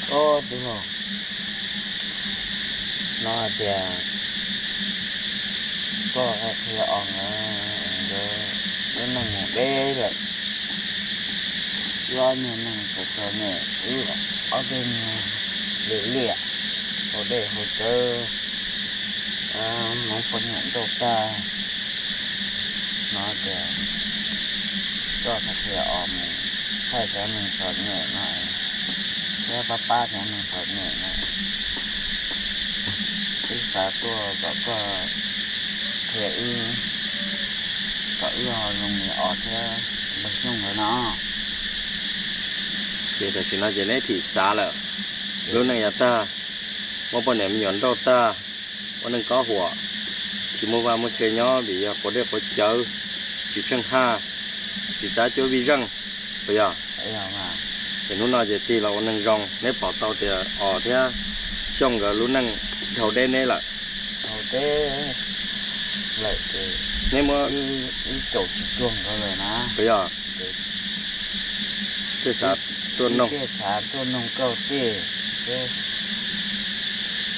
Ob tij laug, no hais tias koj qhia os nkawd, nkawd lub neej mus deb lawm, wb ob nyuag neeg txom txom nyem, wb ob tug nyuag liam liam haus dej haus cawv, hmoov poj niam nrauj tag, no tias koj qhia os mus thaij cov neeg txom nyem no, thiab pab pab cov neeg txom nyem no. Wb xav tuaj kom koj qhia wb, kom wb ho zoo li os thiab npawg Xyooj nkawd no. Ces tam sim no ces neb thim xav lawm, lub neej yav tag, muab poj niam me nyuam nrauj tag, ua neej kob huam, tsis muaj vaj muaj tse nyob vim yog quav dej quav cawv, tsis tsheej haj, tsis tab cuab vij zeej, puas yog? Ces hnub no ces tig los ua neeg zoo, neb pom tau tias os thiab Xyooj nkawd lub neej dhau deb neb lawm. Neb muab, puas yog? Thiaj xav tuaj noog, thiaj xav tuaj noog koj tej,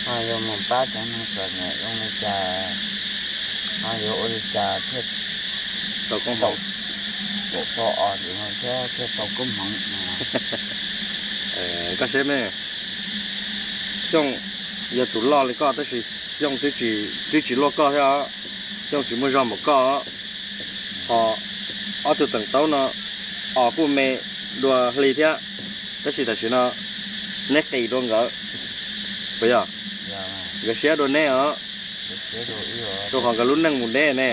ho yuav mus pab cov neeg txom nyem zoo li cas, ho yuav ua li cas thiaj tau koob hmoov, thiaj tau os ntawm no thiab thiaj tau koob hmoov. Koj saib me, Xyooj yog tus loj li koj tab sis Xyooj twb tsis luaj koj thiab os, Xyooj tsis muaj zog npaum koj os. Ho ob tug teem taub no os kuj me dua hli thiab, tab sis tam sim no neb qis dua nkawd, puas yog? Nkawd siab dua neb os, rau qhov nkawd lub neej mus deb ne.